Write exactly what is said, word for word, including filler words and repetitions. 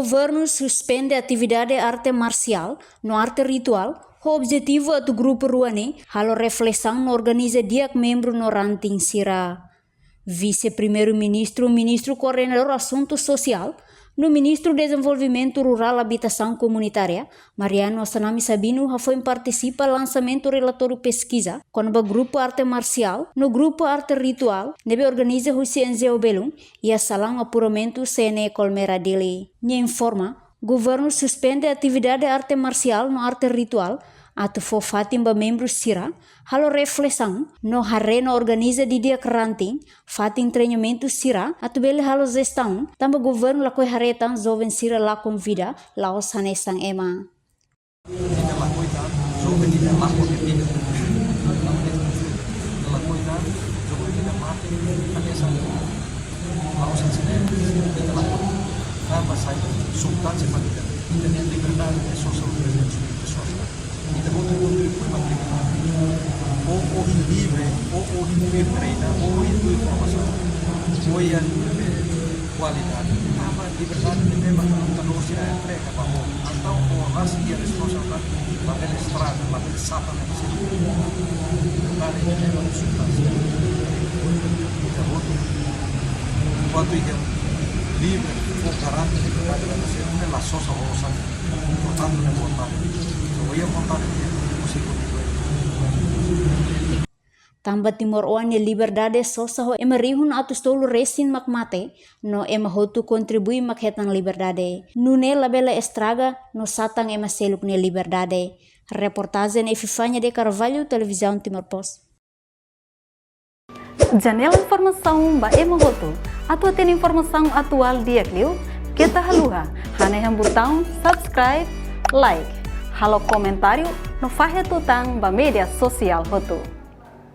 Governu suspende atividade arte marsiál no arte rituál ho objetivu atu grupu rua ne'e halo reflesaun no organiza di'ak membru no ranting sira. Vise-Primeiru-Ministru, Ministru Koordenadór Asuntu Sosiál, no Ministru Dezenvolvimentu Rurál Abitasaun Komunitária, Mariano Assanami Sabino, hafoin partisipa lansamentu relatóriu peskiza kona-ba grupu arte marsiál no grupu arte rituál ne'ebé organiza husi N G O Belun iha salaun apuramentu C N E Colmera Dili. Nia informa, governu suspende atividade arte marsiál no arte rituál atu fó fatin ba membru sira halo reflesaun no haree no organiza didi'ak ranting, fatin treinamentu sira atu bele halo jestaun, tanba governu lakohi haree tan joven sira lakon vida la'ós hanesan ema. Ita lakohi tan, joven ita lakon nia vida. Ita lakohi tan, joven ita mate, hanesan la'ós hanesan ema. Ita lakohi. Tanba saida? Substánsia ba ita. Ita-nia liberdade de social organization, de social. Ita hotu kontribui ba ita. Ó, ó livre, ó, ó livre treina, ó iha informasaun, ó iha kualidade. Tanba liberdade ne'e mak ita-nia sira entrega ba ó. Entaun ó rasik iha responsabilidade, labele estraga, labele satan ne'e sira. Liberdade ne'e mak substánsia. Ita hotu, enkuantu ita livre, fó garante liberdade ba ita sira, ne'e la sosa ho osan. Portantu, ne'e vontade. Só iha vontade, ita konsege kontinua. Tanba timoroan nia liberdade sosa ho ema rihun atus tolu resin mak mate, no ema hotu kontribui mak hetan liberdade. Nune'e labele estraga no satan ema seluk nia liberdade. Reportajen Epifania de Carvalho, Televizaun Timor Post. Janela informasaun ba ema hotu. Atu hatene informasaun atuál di'ak liu, keta haluha hanehan butaun subscribe, like, halo komentáriu no fahe tutan ba média sosiál hotu.